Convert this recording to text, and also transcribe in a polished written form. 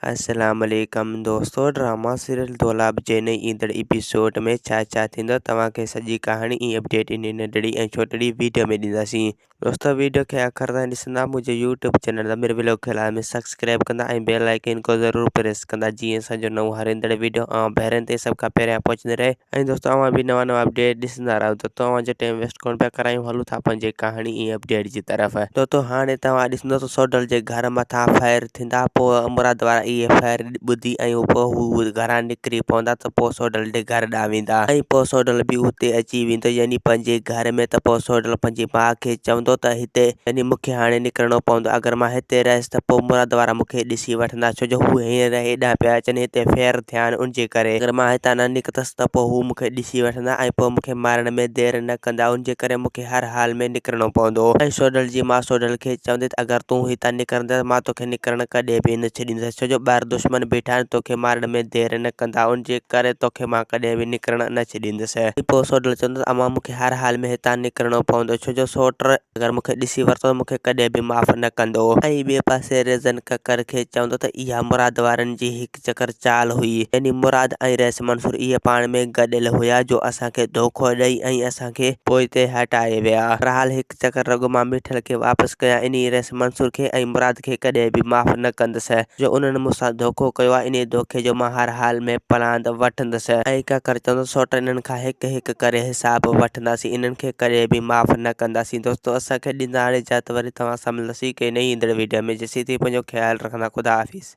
السلام عليڪم دوستو ڊراما سيريل دولاب جي نئين ايندڙ ايپيسوڊ ۾ ڇا ڇا ٿيندو توهان کي سڄي ڪهاڻي ۽ اپڊيٽ انهي ننڍڙي ۽ ڇوٽڙي ويڊيو ۾ ڏينداسين دوستو ويڊيو کي آخر تائين ڏسندا منهنجي يوٽيوب چينل ضمير ولاگ کي لازمي سبسڪرائب ڪندا ۽ بيل آئيڪن کي ضرور پريس ڪندا جيئن اسان جو نئون هر ايندڙ ويڊيو اوهان ڀيرن تائين سڀ کان پهريان پهچندي رهي ۽ دوستو اوهان به نوان نوان اپڊيٽ ڏسندا رهو دوستو اوهان جو ٽائيم ويسٽ ڪونه پيا ڪرايون هلون ٿا پنهنجي ڪهاڻي ۽ اپڊيٽ جي طرف. دوستو هاڻي توهان ڏسندو ته سوڍل جي گهر مٿان فائر ٿيندا پوء مراد وارا اهي فائر ٻڌي ۽ پوء هو گهران نڪري پوندا ته پوء سوڍل جي گهر ڏانهن ويندا ۽ پوء سوڍل به اتي اچي ويندو يعني پنهنجي گهر ۾ ته پوء سوڍل پنهنجي ماء کي چوندو ته هتي يعني مون کي هاڻي نڪرڻو پوندو اگر مان هتي رهيس ته پوء مراد وارا مون کي ڏسي وٺندا ڇو جو هو هينئر هيڏانهن پيا اچن هتي فير ٿيا آهن ان جي ڪري اگر مان هتان نه نڪتس ته پوء هو مون کي ڏسي وٺندا ۽ پوء مون کي مارڻ ۾ دير نه ڪندا ان جي ڪري مون کي هر حال ۾ نڪرڻو پوندو. ۽ سوڍل جي ماء سوڍل کي چوندي ته اگر تون هتان نڪرندين ته مان توکي نڪرڻ ڪڏهن به نه ڇڏيندس ڇو جو ٻاهر دشمن بيٺا آهن توکي مارڻ ۾ دير نه ڪندا ان جي ڪري توکي مان ڪڏهن به نڪرڻ نه ڇڏيندس. ۽ پوء سوڍل چوندو ته امان مون کي هر حال ۾ هتان نڪرڻو پوندو ڇو جو سوٽ اگر مون کي ڏسي ورتو ته مون کي ڪڏهن به معاف نه ڪندو. ۽ ٻئي پاسي ريزن ڪڪر کي چوندو ته اها مراد وارن جي هڪ چڪر چال هئي. يعني مراد ۽ رئيس منصور اهي پاڻ ۾ گڏيل هيا جو اسان کي دوکو ڏئي ۽ اسان کي پوئتي هٽائي ويا. بهرحال هڪ چڪر رڳو مان مٺل کي واپس ڪيان انهي رئيس منصور کي ۽ مراد کي ڪڏهن به معاف نه ڪندس جو انهن مون سان دوکو ڪيو آهي انهي دوکي جو مان هر حال ۾ پلاند وٺندس. ۽ ڪڪر چوندو سوٽ انهن کان هڪ هڪ ڪري حساب وٺنداسين انهن کي ڪڏهن به معاف نه ڪنداسين دوستو اسان کي ڏيندا هاڻي اجازت وري توهان سان ملنداسين ڪنهن نئين ايندڙ ويڊيو ۾ جيسين تائين پنهنجو خيال رکندا خدا حافظ.